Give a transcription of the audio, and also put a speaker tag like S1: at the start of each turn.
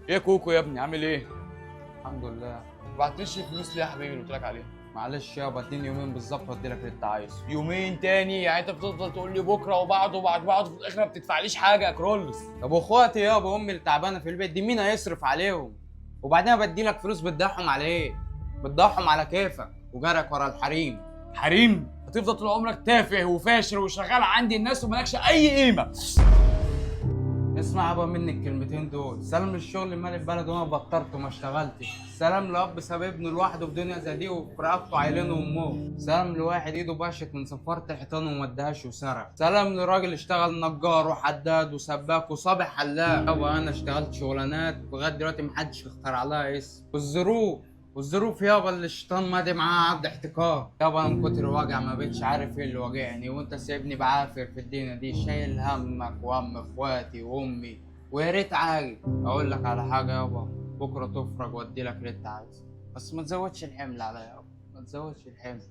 S1: ايه يا كوكو يا ابني، عامل ايه؟
S2: الحمد لله.
S1: ما بعتليش الفلوس ليه يا حبيبي اللي قلت لك عليها؟
S2: معلش يابا، اديني يومين بالظبط وادي لك اللي انت عايزه.
S1: يومين تاني؟ يعني انت بتفضل تقول لي بكره وبعده وبعد بعده، في الاخر ما بتدفعليش حاجة يا كرولس.
S2: طب واخواتي يابا، امي اللي تعبانة في البيت دي مين هيصرف عليهم؟ وبعدين بدي لك فلوس بتضيعهم على ايه؟ بتضيعهم على كيفك وجرك ورا الحريم.
S1: حريم؟ هتفضل طول عمرك تافه وفاشل وشغال عندي الناس ومالكش اي قيمة.
S2: اسمع يابا مني الكلمتين دول، سلام للشغل مال البلد وانا بطرت وما اشتغلتش، سلام لاب ساب ابنه لوحده في دنيا زي دي وفي رقبته عيلين وامه، سلام لواحد ايده بشت من صفارة الحيطان وما ادهاش وسرق، سلام لراجل اشتغل نجار وحداد وسباك وصابح حلاق. يابا انا اشتغلت شغلانات لغاية دلوقتي محدش اخترع لها اسم، والظروف يابا اللي الشيطان مادي معاه عبد احتكار. يابا انا من كتر الوجع ما بقتش عارف ايه اللي واجعني، وانت سايبني بعافر في الدنيا دي شايل همك وهم اخواتي وامي، ويا ريت عاجل. اقول لك على حاجة يابا، بكره تفرج وادي لك اللي انت عايزه، بس ما تزودش الحمل عليا يابا، ما تزودش الحمل.